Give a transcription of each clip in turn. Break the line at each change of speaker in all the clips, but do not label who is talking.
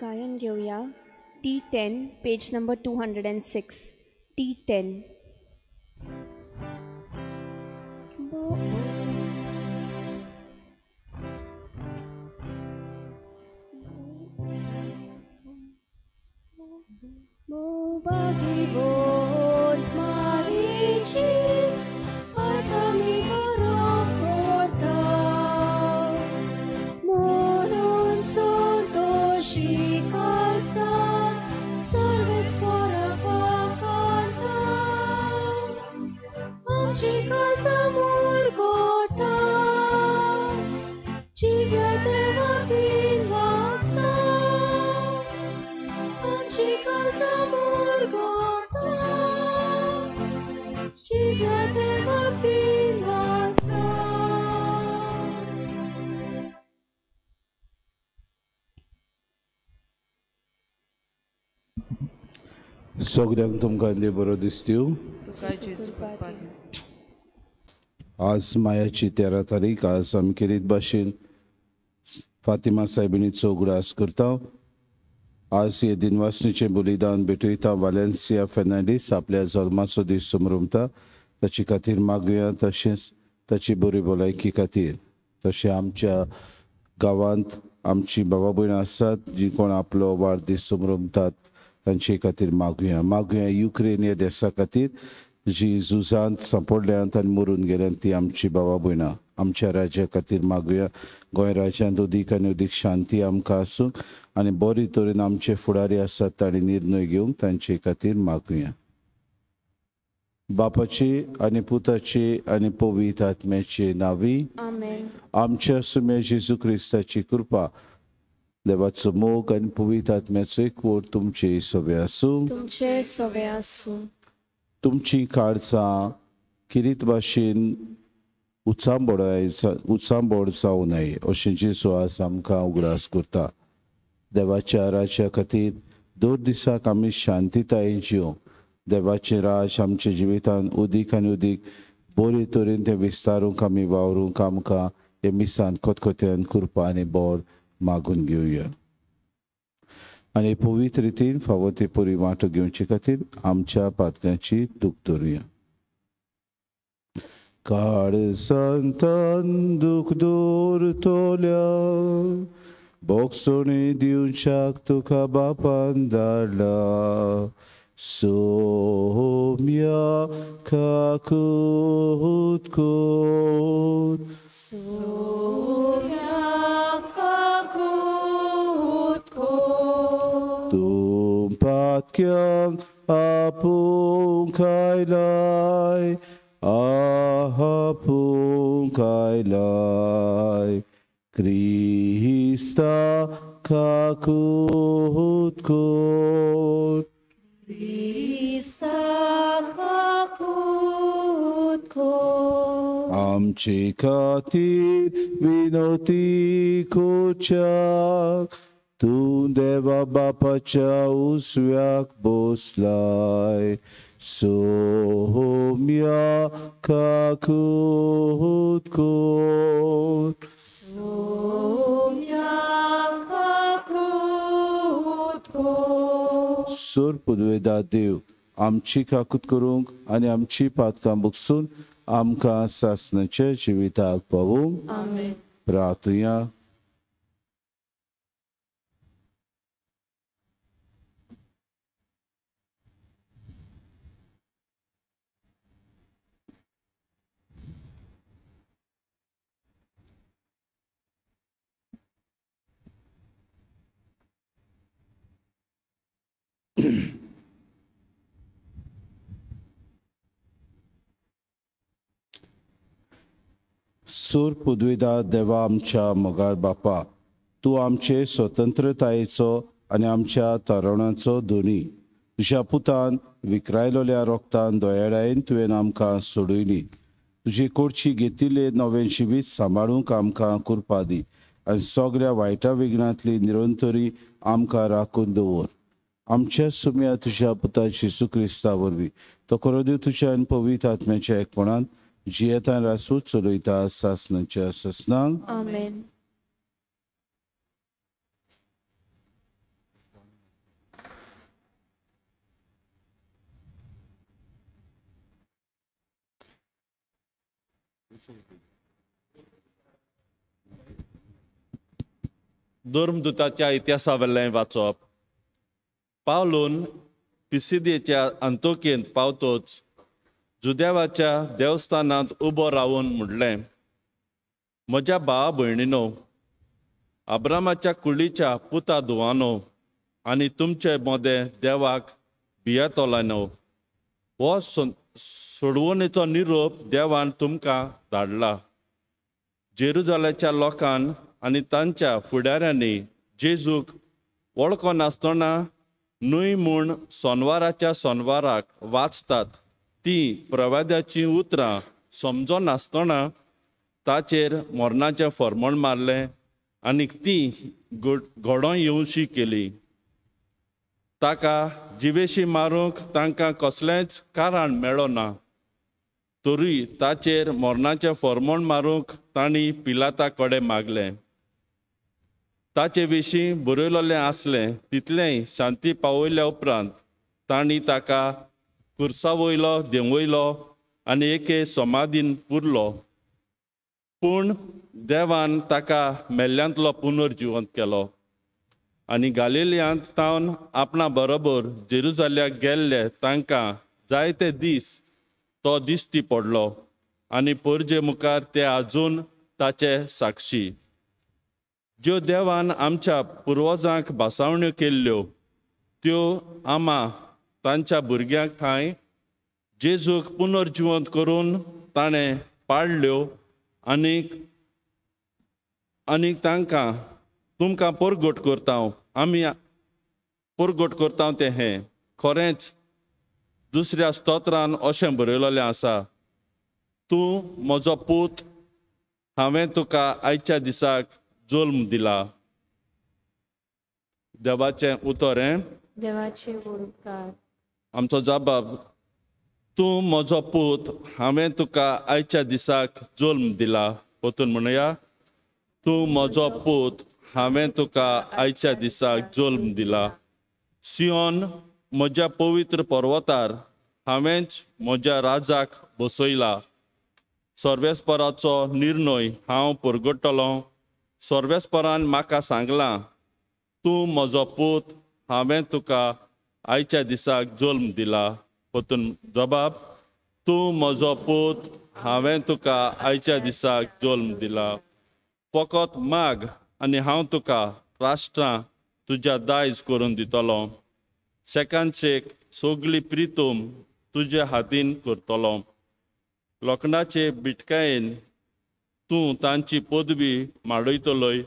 गायन घेवया T10 page number 206 T10.
सगळ्यांक तुमकां देव बरो दिसतू. आज मायाची 13 तारीख. आज आमी केरीत भाशेन फातिमा सायबिणीचो उगडास करता. आज हे दिनवासणीचें बलिदान भेटयता. वालेन्सिया फेर्नांडीस आपल्या जल्माचो दीस समरमता, ताचे खातीर मागुया, तशेंच ताची बरी भलायकी खातीर. तशें आमच्या गांवांत आमची बाबा भयणां आसात जी कोण आपलो वाडदीस समरमतात, तांचे खातीर मागुया. मागुया युक्रेन ह्या देसा खातीर जी झुजांत सांपडल्यांत आनी मरून गेल्यांत ती आमची बाबा भयणां. आमच्या राज्या खातीर मागुया. गोंय राज्यांत अदीक आनी अदीक शांती आमकां आसूं आनी बरी तरेन आमचे फुडारी आसात तांणी निर्णय घेवंक तांचे खातीर मागुया. बापाची आनी पुताची आनी पवित्र आत्म्याचे नांवी आमच्या सुम्या जेजू क्रिस्ताची कृपा, देवाचो मोग आनी पवित्र आत्म्याचो एकवट तुमचे सवे आसूं.
तुमचे सवे आसूं.
तुमची काळजां किरीत भाशेन उचांबोड जावं नये अशें जेजू आज आमकां उगडास करता. देवाच्या राज्या खातीर दर दिसाक आमी शांतीतायेन जिवंक. देवाचें राज आमच्या जिवितान अदीक आनी अदीक बरे तरेन तें विस्तारूंक आमी वावरूंक आमकां हे मिसान खतखत्यान कृपा आनी बोर मागून घेवया. आनी पवित्र रितीन फावो ते परी वांटो घेवचे खातीर आमच्या पातकांची दूख धरुया. काळजांतन दूख दवरतल्या बोगसणी दिवच्याक तुका बापान धाडला. सोम्या काकूत कोर,
सोम्या काकूत कोर,
तूं पातक्यांक आपूंक आयलाय, आपूंक आयलाय, क्रिस्ता काकूत कोर,
क्रिस्ता काकूत कोर,
आमचे खातीर विनोती करच्याक तूं देवा बापाच्या उजव्याक बसलाय. सोम्या काकूत कोर,
सोम्या काकूत कोर.
सोर पुदवेदा देव आमची काकूत करूंक आनी आमची पातकां बगसून आमकां सासणाच्या जिविताक पावूंक. प्रार्थुया. सूर पुदविदा देवा आमच्या मोगाळ बापा, तूं आमचे स्वतंत्रतायेचो आनी आमच्या तरणाचो धनी. तुज्या पुतान विकरायलोल्या रोगतान दयाळायेन तुवें आमकां सोडयली. तुजे कोडची घेतिल्ले नवें जिवीत सांबाळूंक आमकां कृपा दी आनी सगळ्या वायटा विघ्नांतली निरंतरी आमकां राखून दवर. आमच्या सुम्या तुज्या पुता जेजू क्रिस्ता वरवीं तो खरो देव तुज्या आनी पवित्र आत्म्याच्या एकपणान जियेतान रासू चलयता सासणाच्या सासणांक.
आमेन.
धर्मदूताच्या इतिहासा वेलें वाचप. पावलून पिसिदेच्या अंतोकेंत पावतोच जुदेवाच्या देवस्थानांत उबो रावन म्हणलें, म्हज्या भावा भयणीनो, अब्रामाच्या कुळीच्या पुता धुवानो आनी तुमचे मदें देवाक भियेतोलानो, हो सोडवणेचो निरोप देवान तुमकां धाडला. जेरुजाल्याच्या लोकान आनी तांच्या फुडाऱ्यांनी जेजूक वळखनासतना न्हय म्हूण सोनवाराच्या सोनवाराक वाचतात ती प्रवाद्याचीं उतरां समजनासतना ताचेर मरणाचें फर्मण मारलें आनी ती घडोवन येवशी केली. ताका जिवेशी मारूंक तांकां कसलेंच कारण मेळना, तरी ताचेर मरणाचें फर्मण मारूंक तांणी पिलाता कडेन मागलें. ताचे विशीं बरयलेलें आसलें तितलेंय शांती पावयल्या उपरांत तांणी ताका कुर्सा वयलो देंवयलो आनी एके समाधीन पुरलो. पूण देवान ताका मेल्ल्यांतलो पुनर्जिवंत केलो आनी गालिलियांत तावन आपणा बरोबर जेरुजाल्याक गेल्ले तांकां जायते दीस तो दिश्टी पडलो आनी परजे मुखार ते आजून ताचे साक्षी. ज्यो देवान आमच्या पुर्वजांक भासावण्यो केल्ल्यो त्यो आमा तांच्या भुरग्यांक थांय जेजूक पुनर्जिवंत करून ताणें पाडल्यो आनीक आनीक तांकां तुमकां परगट करता, आमी परगट करता तें हें खरेंच. दुसऱ्या स्तोत्रान अशें बरयलेलें आसा, तूं म्हजो पूत, हांवें तुका आयच्या दिसाक जल्म दिला. देवाचें उतर हें.
देवाचे उपकार.
आमचो जबाब, तूं म्हजो पूत, हांवें तुका आयच्या दिसाक जल्म दिला. परतून म्हणया, तूं म्हजो पूत, हांवें तुका आयच्या दिसाक जल्म दिला. सियोन म्हज्या पवित्र पर्वतार हांवेंच म्हज्या राजाक बसयला. सर्वेस्पराचो निर्णय हांव परगट्टलो. सर्वेस्परान म्हाका सांगलां, तूं म्हजो पूत, हांवें तुका आयच्या दिसाक जल्म दिला. परतून जबाब, तूं म्हजो पूत, हांवें तुका आयच्या दिसाक जल्म दिला. फकत माग आनी हांव तुका राष्ट्रां तुज्या दायज करून दितलो. शेकानशेक सगली प्रितूम तुज्या हातीन करतलो. लोखणाचे बिटकायेन तूं तांची पदवी माडयतलोय,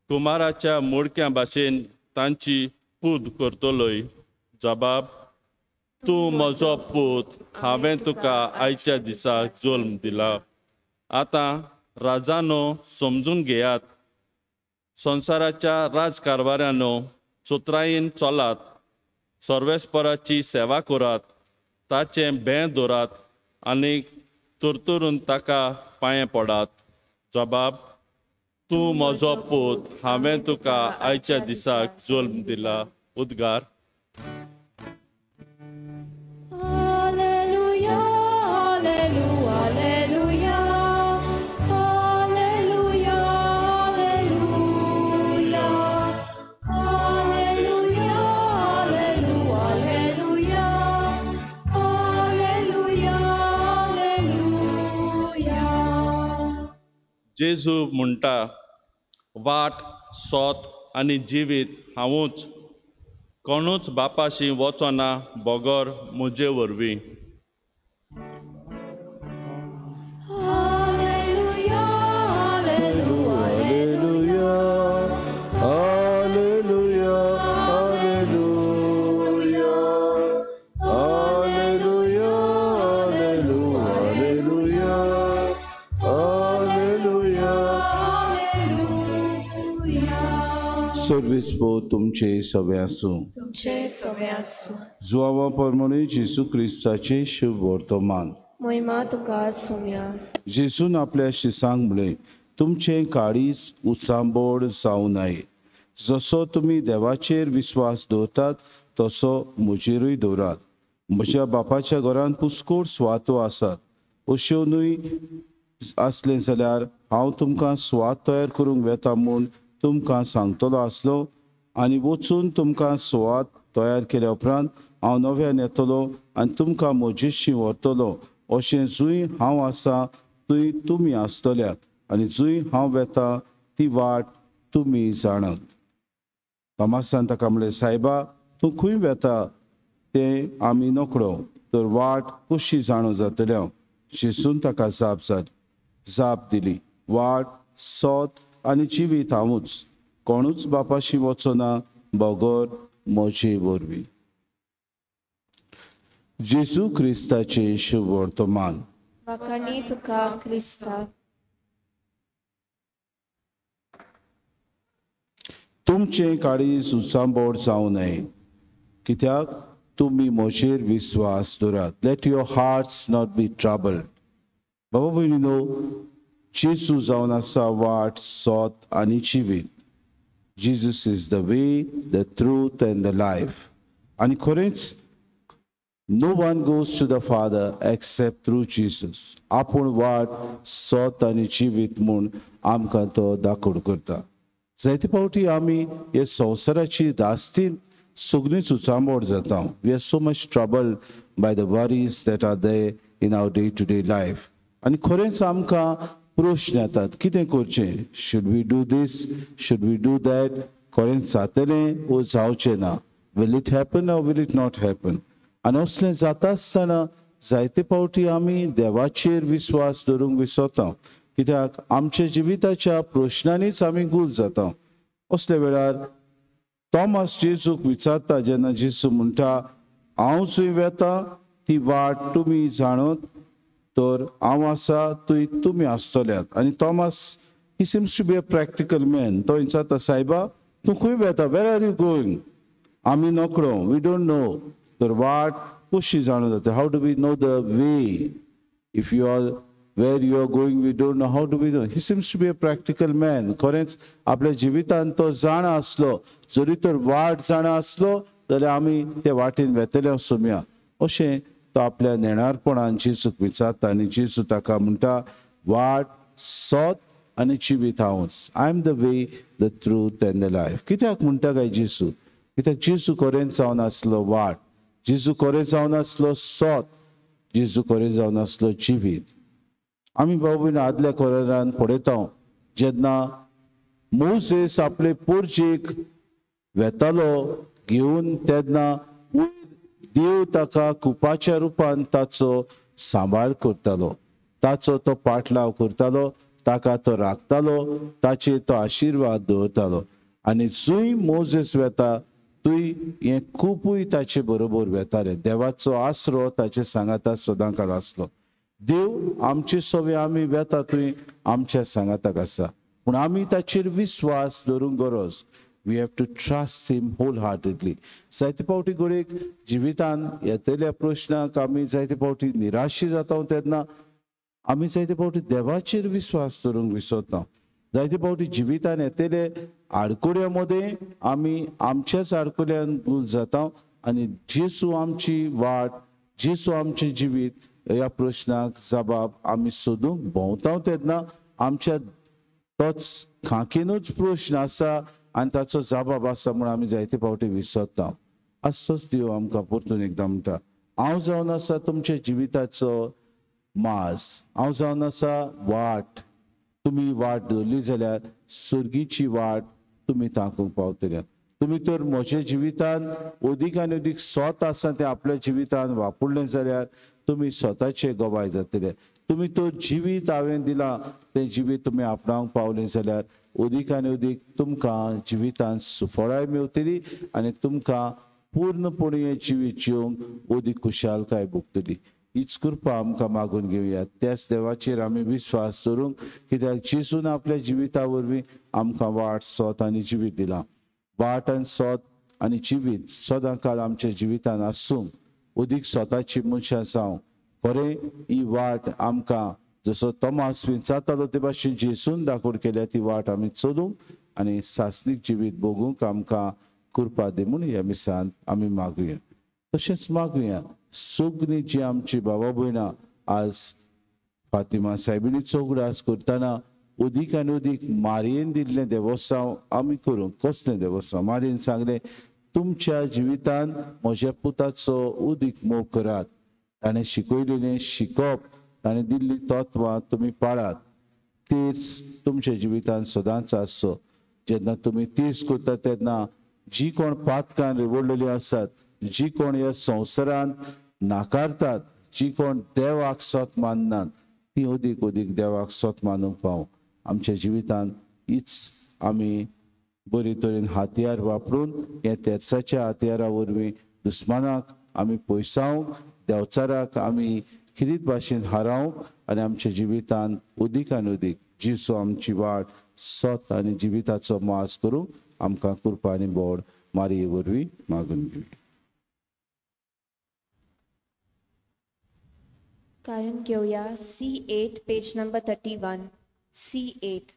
कुमाराच्या मोडक्या भाशेन तांची पूद करतलोय. जबाब, तूं म्हजो पूत, हांवें तुका आयच्या दिसा जल्म दिला. आतां राजानो समजून घेयात, संवसाराच्या राजकारभाऱ्यानो चतुरायेन चलात, सर्वेस्पराची सेवा करात, ताचें भें दवरात आनी तरतरून ताका पांये पडात. जबाब, तूं म्हजो पूत, हांवें तुका आयच्या दिसाक जल्म दिला. उद्गार. जेजू म्हणटा, वाट, सोत आनी जिवीत हांवूच, कोणूच बापाशी वचना बगर म्हजे वरवीं.
सर्वीस पो तुमचे सवे आसूं.
तुमचे सवे आसूं.
जुआवा परमणे जेजू क्रिस्ताचे शुभ वर्तमान.
महिमा तुका सोम्या.
जेजून आपल्या शिसांक म्हणलें, तुमचें काळीज उचांबळ जावं नये. जसो तुमी देवाचेर विस्वास दवरतात तसो म्हजेरूय दवरात. म्हज्या बापाच्या घरांत पुस्कोळ सुवातो आसात, अश्यो न्हय आसलें जाल्यार हांव तुमकां सुवात तयार करूंक वेता म्हूण तुमकां सांगतलो आसलो आनी वचून तुमकां सुवात तयार केल्या उपरांत हांव नव्यान येतलो आनी तुमकां म्हजेशी व्हरतलो. अशें जंय हांव आसा थंय तुमी आसतल्यात आनी जंय हांव वेता ती वाट तुमी जाणात. तोमासान ताका म्हणलें, सायबा, तूं खंय वेता तें आमी नकळो, तर वाट कशी जाणो जातली हांव? जेजून ताका जाप दिली, वाट, सत आनी जिवीत हांवूच. कोणूच बापाशी वचना बगर म्हजे वरवीं. जेजू क्रिस्ताचें शुभ वर्तमान.
वाखाणी तुका क्रिस्ता.
तुमचें काळीज उचांबळ जावं नये, कित्याक तुमी म्हजेर विस्वास दवरात. Let your hearts not be troubled. बाबा भयणीनो, जेजू जावन आसा वाट, सत आनी जिवीत. Jesus is the way, the truth and the life. आनी खरेंच no one goes to the Father except through Jesus. आपूण वाट, सत आनी जिवीत म्हूण आमकां तो दाखोड करता. जायते फावटी आमी हे संवसाराची दास्तीन सगळींच उचांबळ जाता. We are so much troubled by the worries that are there in our day to day life. आनी खरेंच आमकां प्रश्न येतात, कितें करचें? Should we do this? Should we do that? खरेंच जातलें वो जावचें ना? Will it happen or will it not happen? आनी असलें जाता आसतना जायते फावटी आमी देवाचेर विस्वास दवरूंक विसरता, कित्याक आमच्या जिविताच्या प्रश्नांनीच आमी गुल जाता. असल्या वेळार तॉमास जेजूक विचारता, जेन्ना जेजू म्हणटा हांव जंय वेता ती वाट तुमी जाणत, तर हांव आसा थंय तुमी आसतल्यात. आनी Thomas he seems to be a practical man. तो विचारता, सायबा, तूं खंय वेता? Where are you going? आमी नकळो, we don't know. तर वाट कशी जाणून जाता? How do we know the way? If you are where you are going, we don't know. How do we know? He seems to be a practical man. खरेंच आपल्या जिवितान तो जाणा आसलो, जरी तर वाट जाणा आसलो जाल्यार आमी ते वाटेन वेतले सोमया, अशें तो आपल्या नेणारपणान जेजूक विचारता. आनी जेजू ताका म्हणटा, वाट, सत आनी जिवीत हांवूच. I am the way, the truth and the life. कित्याक म्हणटा काय जेजू? कित्याक जेजू खरेंच जावन आसलो वाट, जेजू खरें जावन आसलो सत, जेजू खरें जावन आसलो जिवीत. आमी भाव भयण आदल्या कोरान पळयता, जेन्ना मोझेस आपले पोरजेक वेतालो घेवन, तेन्ना देव ताका कुपाच्या रुपान ताचो सांबाळ करतालो, ताचो तो पाटलाव करतालो, ताका तो राखतालो, ताचेर तो आशिर्वाद दवरतालो. आनी जंय मोझेस वेता थंय हें खुपूय ताचे बरोबर वेतालें. देवाचो आसरो ताचे सांगाता सदांकाल आसलो. देव आमचे सवे आमी वेता थंय आमच्या सांगाताक आसा, पूण आमी ताचेर विस्वास दवरूंक गरज. We have to trust him whole heartedly. जायते फावटी घडयेक जिवितान येतल्या प्रश्नाक आमी जायते फावटी निराशी जाता, तेन्ना आमी जायते फावटी देवाचेर विस्वास दवरूंक विसरता. जायते फावटी जिवितान येतले आडकुड्या मदें आमी आमच्याच आडकुड्यान गुल जाता आनी जेजू आमची वाट, जेजू आमचें जिवीत ह्या प्रश्नाक जबाब आमी सोदूंक भोंवता, तेन्ना आमच्या तोच खांकेनूच प्रश्न आसा आनी ताचो जबाब आसा म्हूण आमी जायते फावटी विसरता. आसतोच देव आमकां परतून एकदां म्हणटा, हांव जावन आसा तुमच्या जिविताचो मास, हांव जावन आसा वाट. तुमी वाट धरली जाल्यार सर्गीची वाट तुमी ताकूंक पावतले. तुमी तर म्हज्या जिवितान अदीक आनी अदीक स्वत आसा तें आपल्या जिवितान वापरलें जाल्यार तुमी स्वताचे गवाय जातले. तुमी तो जिवीत हांवें दिलां तें जिवीत तुमी आपणावंक पावलें जाल्यार अदीक आनी अदीक तुमकां जिवितान सुफळाय मेवतली आनी तुमकां पूर्णपणे हें जिवीत जिवंक अदीक खुशालकाय भोगतली. हीच कृपा आमकां मागून घेवया. त्याच देवाचेर आमी विस्वास दवरूंक, कित्याक जेजून आपल्या जिविता वरवीं आमकां वाट, सत आनी जिवीत दिलां. वाट आनी सत आनी जिवीत सदां काळ आमच्या जिवितान आसूंक, अदीक स्वताची मनशां जावं. खरें ही वाट आमकां जसो तोमास विचारतालो ते भाशेन जेजून दाखोड केल्या ती वाट आमी चलूंक आनी सासणीक जिवीत भोगूंक आमकां कृपा दी म्हूण ह्या मिसान आमी मागुया. तशेंच मागुया सगळीं जी आमची बाबा भयणां आज फातिमा सायबिणीचो उगडास करतना उदीक आनी उदीक मारयेन दिल्लें देवोसांव आमी करूंक. कसलें देवोसांव? मारयेन सांगलें, तुमच्या जिवितान म्हज्या पुताचो उदीक मोग करात, ताणें शिकयलेलें शिकप, ताणें दिल्लीं तत्वां तुमी पाळात, तेच तुमच्या जिवितान सदांच आसचो. जेन्ना तुमी तेच करता तेन्ना जी कोण पातकान रिवडलेली आसात, जी कोण ह्या संवसारान नाकारतात, जी कोण देवाक सत माननात, ती अदीक अदीक देवाक सत मानूंक पावूं. आमच्या जिवितान हीच आमी बरे तरेन हातयार वापरून हे तेर्साच्या हातयारा वरवीं दुस्मानाक आमी पयसावंक, देवचाराक आमी खिरीत भाशेन हारावंक आनी आमच्या जिवितान अदीक आनी अदीक जिसो आमची वाट सत आनी जिविताचो मास करूंक आमकां कृपा आनी बोड मारये वरवीं मागून घेवया.
गायन घेवया C8 page number 31. C8.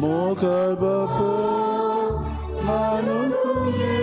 Mogar Bapa manutuge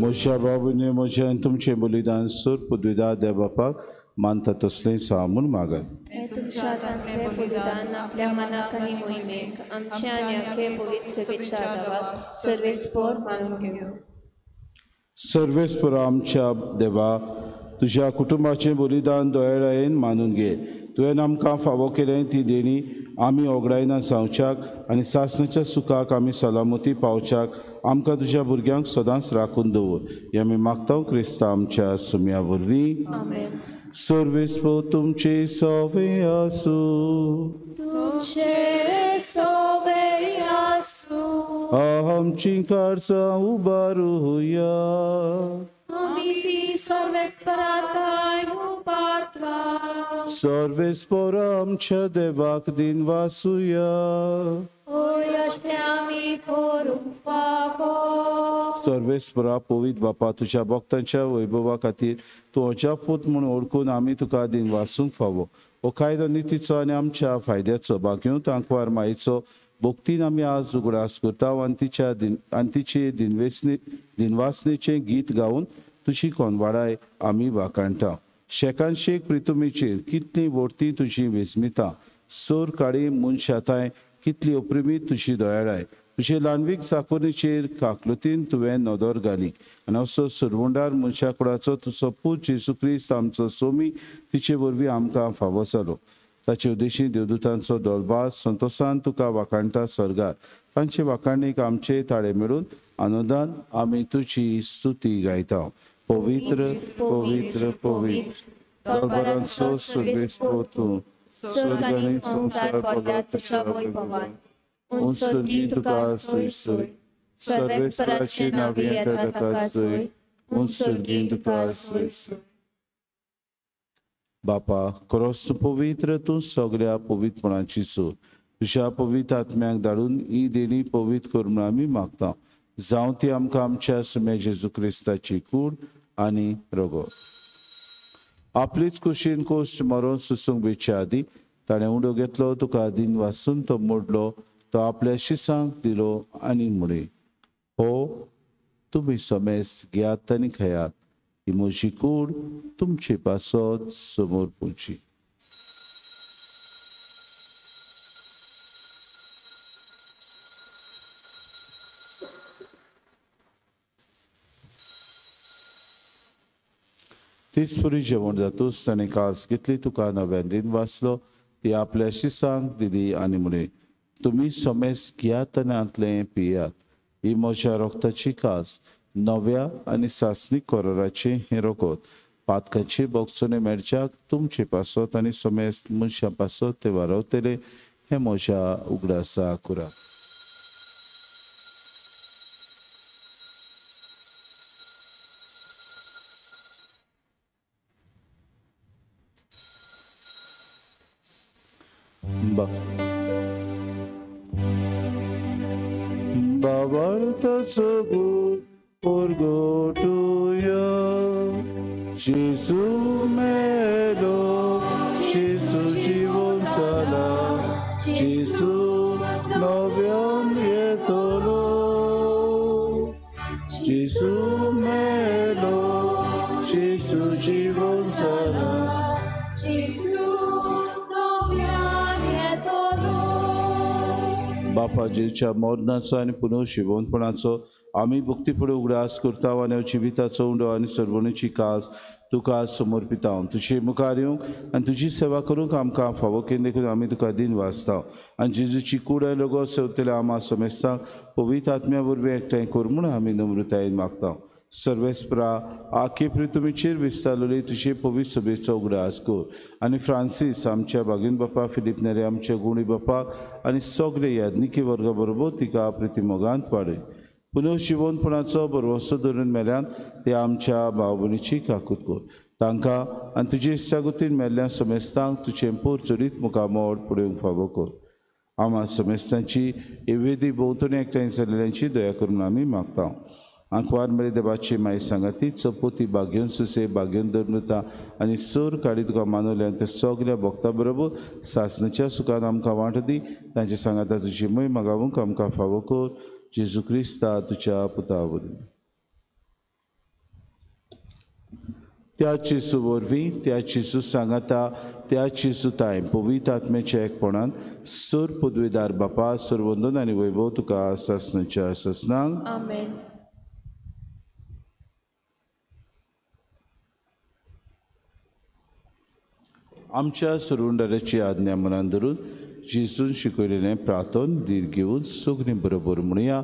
म्हज्या बाबूने म्हजें आनी तुमचें बलिदान सोर पुदविदा देव बापाक मानता तसलें सा म्हूण मागात.
तुमच्या हातांतलें बलिदान आपल्या मनाक आनी मोहिमेक आमच्या आनी आखे पवित्र सभेच्या आदावाक सर्वेस्पोर मानून घेवं.
सर्वेस्पोर आमच्या देवा, तुज्या कुटुंबाचें बलिदान दयाळायेन मानून घे. तुवें आमकां फावो केलें ती देणी आमी ओगडायना जावच्याक आनी सासणाच्या सुखाक आमी सलामती पावच्याक आमकां तुज्या भुरग्यांक सदांच राखून दवर. हें आमी मागता क्रिस्ता आमच्या सुम्या वरवीं. सर्वेस्पोर तुमचे सवे आसूं.
तुमचे सवे आसूं.
आमची कारसां उबारुया.
आमी सर्वेस्पराताय उबारता.
सर्वेस्पोर आमच्या देवाक दिन वासुया. सर्वेस्परा पवित्र बापा, तुज्या भक्तांच्या वैभवा खातीर तूं अजाप पूत म्हूण ओळखून आमी तुका दिन वासूंक फावो. हो कायदो नितीचो आनी आमच्या फायद्याचो भाग्यवंत आंकवार मायेचो भक्तीन आमी आज उगडास करता आनी तिच्या आनी तिचे दिनवासनेचें गीत गावन तुजी कोनवाडाय आमी वाखाणटा. शेकान शेक प्रितुमीचेर कितलीं व्हडती तुजी विस्मिता, सोर काळी मनशाताय कितली अप्रिमीत तुजी दयाळाय. तुजे ल्हानवीक चाकोरीचेर काकलुतीन तुवें नदर घाली आनी असो सुरवुंडार मनशा कुडाचो तुजो पूत जेजू क्रिस्त आमचो सोमी तिचे वरवीं आमकां फावो जालो. ताचे उद्देशी देवदूतांचो दलबाज संतोसान तुका वाखाणटा स्वर्गार. तांचे वाखाणीक आमचे ताळे मेळून आनंदान आमी तुजी स्तुती गायता. पवित्र पवित्र पवित्र दलबारांचो सर्वेस्पोर तूं, स्वर्ग आनी संवसार भरल्या तुज्या वैभवान. उंच तुका सोय सोय, सर्वेस्पराचे नांवी येता ताका सोय, उंच तुका सोय सोय. बापा, क्रोस पवित्र तूं सगळ्या पवित्रपणाची सोय. तुज्या पवित्र आत्म्याक धाडून ही देणी पवित्र कर म्हूण आमी मागता. जावं ती आमकां आमच्या सुम्या जेजू क्रिस्ताची कूड आनी रगत. आपलीच कुशीन कोश्ट मरोन सुसूंक वेच्या आदीं ताणें उंडो घेतलो, तुका दिन वासून तो मोडलो, तो आपल्या शिसांक दिलो आनी म्हळें, हो तुमी समेस घेयात आनी खेयात, ही म्हजी कूड तुमचे पासत समोर पोवची. तीच पुरी जेवण जातूच ताणें कास घेतली, तुका नव्यान दिन वाचलो, ती आपल्या शिसांक दिली आनी म्हळें, तुमी समेस घेयात आनी हांतलें पियात, ही म्हज्या रोगताची कास, नव्या आनी सासणीक कराराचें हें रोगत, पातकाची बोगसणे मेळच्याक तुमचे पासत आनी समेस मनशां पासत ते वारवतले, हें म्हज्या उगडासा करात. बाबार्थाचो गूण परगटुया, जेजू मेलो, जेजू जिवन जाला, जेजू नव्यान येतलो, जेजू मेलो, जेजू जिवन जाला,
जेजू नव्यान येतलो.
बापा जेजूच्या मरणाचो आनी पुनर्जिवंतपणाचो आमी भक्तीफुडें उगडास करता आनी जिविताचो उंडो आनी सर्वणीची कास तुका समर्पिता. तुजे मुखार येवंक आनी तुजी सेवा करूंक आमकां फावो केली देखून आमी तुका दिन वाचता आनी जेजूची कूड आनी रगत सेवतले आमा समेस्तांक पवित्र आत्म्या वरवीं एकठांय कर म्हूण आमी नम्रतायेन मागता. सर्वेस्परा आखे तुमीचेर विस्तारलेली तुजे पवित्र सभेचो उगडास कर आनी फ्रांसीस आमच्या बागीन बापा, फिलीप नेरे आमच्या गुणी बापा आनी सगळे याज्ञिकी वर्गा बरोबर तिका प्रितीमोगांत वाडय. पुनर्जिवंतपणाचो भरवंसो धरून मेल्यान ते आमच्या भाव भयणीची काकूत कर, तांकां आनी तुजे इत्सागतीन मेल्ल्या समेस्तांक तुजें पोर चडीत मुखामोड पळोवंक फावो कर. आमा समेस्तांची एवेदी भोंवतणी एकठांय जाल्ल्यांची दया करून आमी मागता. आंकवार मेरे देवाची माय सांगाती चपोती बागेवन सुसे बागेवन धर्मता आनी सोर काडी तुका मानवले आनी ते सगल्या भक्ता बरोबर सासणाच्या सुखान आमकां वांट दी. तांचे सांगाता तुजी मोय मागावूंक आमकां फावो कर, जेजू क्रिस्ता तुज्या पुता वरवीं. त्या जेजू वरवीं, त्या जेजू सांगाता, त्या जेजू ताय पवित्र आत्म्याच्या एकपणान सर पदवीदार बापा, सरवंदन आनी वैभव तुका सासणाच्या सासणांक.
आमेन.
आमच्या सुरुंडाराची आज्ञा मनान धरून जेजून शिकयलेलें प्रार्थन धीर घेवन सगळीं बरोबर म्हणुया.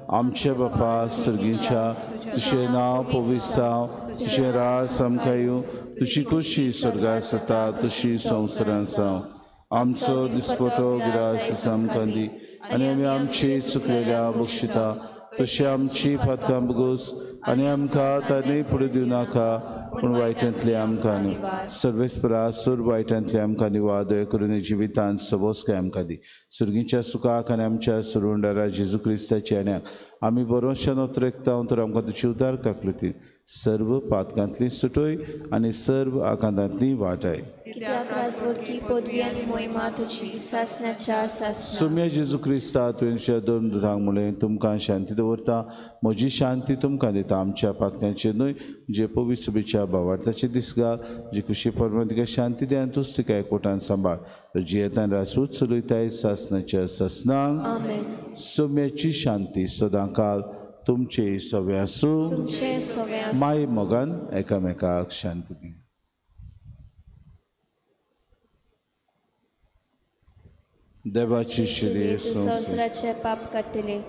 आमच्या बापा सर्गीच्या, तुजें नांव पवित्र जावं, तुजें राज आमकां येवं, तुजी खुशी स्वर्गार जाता तशी संवसारांत जावं. आमचो दिसपटो ग्रास आमकां दी आनी आमी आमची चुकलेल्या बक्षिता तशी आमची पातकां बगोस आनी आमकां ताणें फुडें दिवं नाका, पूण वायटांतले आमकां न्हू. सर्वेस्परा सोर वायटांतले आमकां निवा, दया करून जिवितांत सबोसकाय आमकां दी. सुर्गीच्या सुखाक आनी आमच्या सुरुंडारा जेजू क्रिस्ताच्या येण्याक आमी बरोवच्यान ओतरेकता तर आमकां तुजी उदार काकलुती सर्व पातकांतली सुटोय आनी सर्व आकांतांतली वाटाय.
कित्याक राजवटकी पदवी आनी मोहिमा तुजी सासणाच्या सासणाक.
सुम्या जेजू क्रिस्ता तुवें दोन दुतांक म्हणलें, तुमकां शांती दवरता, म्हजी शांती तुमकां दिता, आमच्या पातकांचेर न्हय जे पवित्र सभेच्या भावार्थाचे दीस घाल, जी खुशी परमाण तिका शांती दी आनी तूच तिका एकवटान सांबाळ, जियेतान राजवट चलयताय सासणाच्या सासणाक.
आमेन.
सोम्याची शांती सदांकाल तुमचे सवे आसूं.
तुमचे सवे आसूं.
माय मोगान एकामेकाक शांती दी. देवाची शेलये
तूं संवसाराचे पाप काडटले,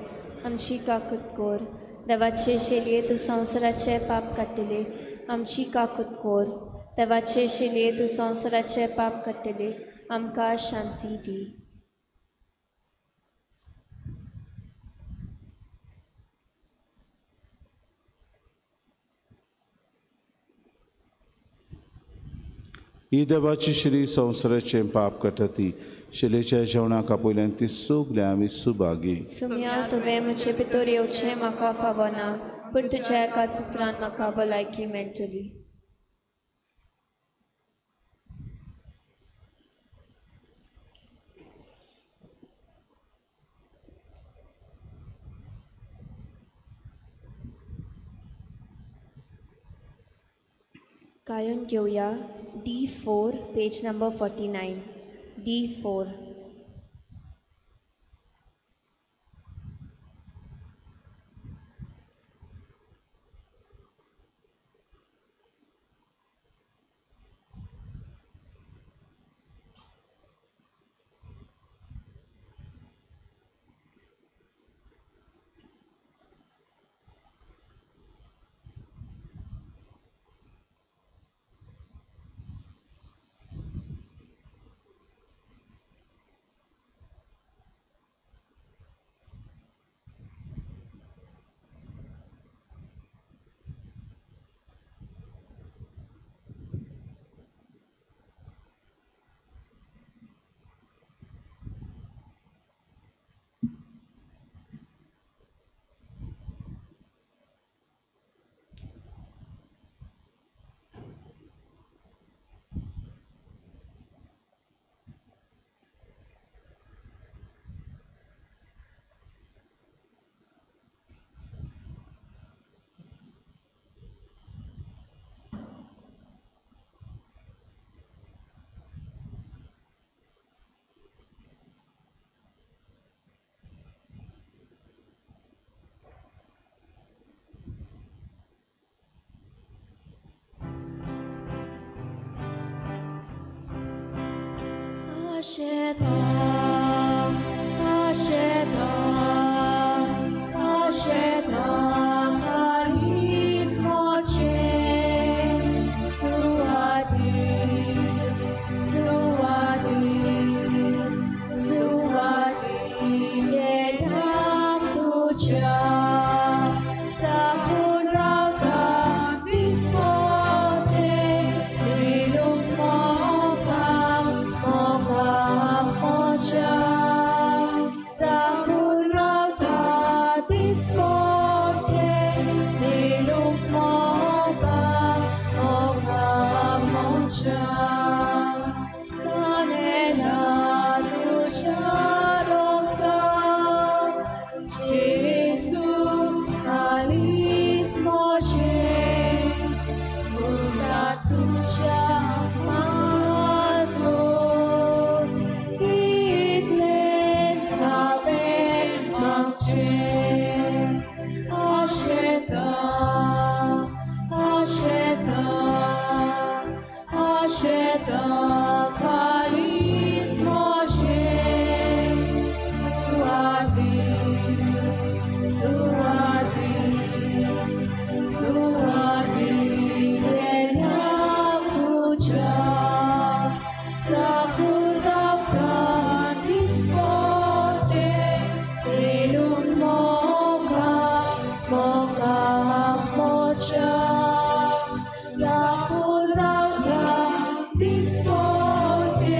आमची काकूत कर. देवाचे शेलये तूं संवसाराचे पाप काडटले, आमची काकूत कर. देवाचे शेलये तूं संवसाराचे पाप काडटले, आमकां शांती दी.
ही देवाची शिरी संवसाराचें पाप काडटा ती शिलेच्या जेवणाक आपयल्यान ती सगळ्या आमी सुभागी.
सुम्या तुवें म्हजे भितर येवचें म्हाका फावना, पूण तुज्या एकाच उतरान म्हाका भलायकी मेळटली. गायन घेवया D4, page number 49. D4.
This morning.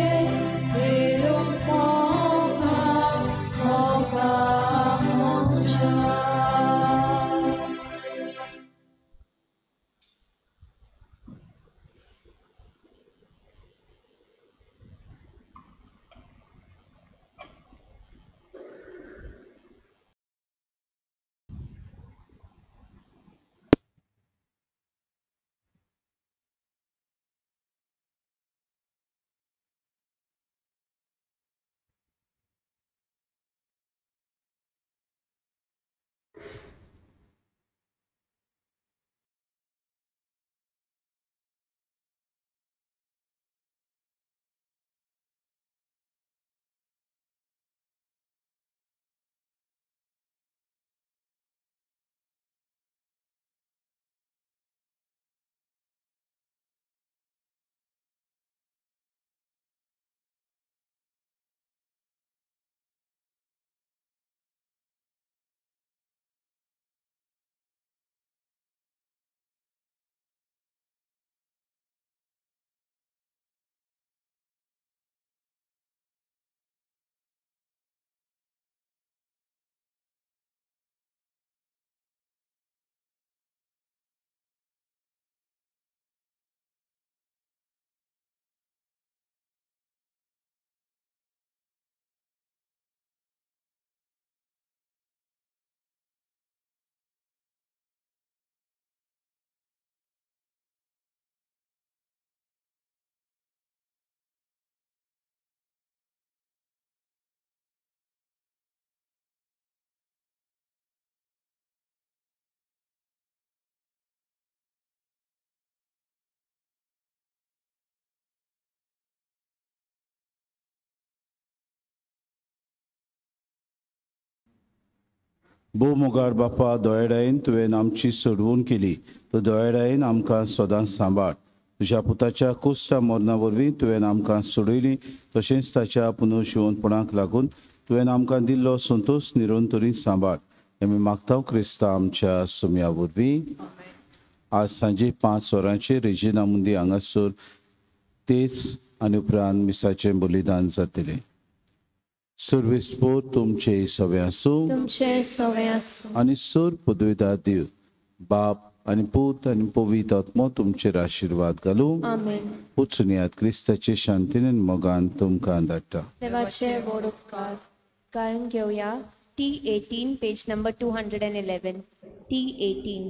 भोव मोगाळ बापा, दोयेडायेन तुवें आमची सोडवून केली, तो दोयेडायेन आमकां सदांच सांबाळ. तुज्या पुताच्या कुश्टा मरणा वरवीं तुवें आमकां सोडयली, तशेंच ताच्या पुनर्जिवंतपणाक लागून तुवें आमकां दिल्लो संतोश निरंतरी सांबाळ. आमी मागता क्रिस्ता आमच्या सुमया वरवीं. आज सांजे 5 वरांचेर रेजिना मुंदी हांगासर तेच आनी उपरांत मिसाचें बलिदान जातलें. सर्वेस्पोर तुमचे सवे आसूं,
तुमचे सवे आसूं.
आनी सर पदवीदार देव बाप आनी पूत आनी पवित्र आत्मो तुमचेर आशिर्वाद घालूं.
आमेन.
वचून क्रिस्ताचे शांतीन आनी मोगान तुमकां धाडटा.
देवाचे व्हड उपकार. गायन घेवया T18 page number 211. T18.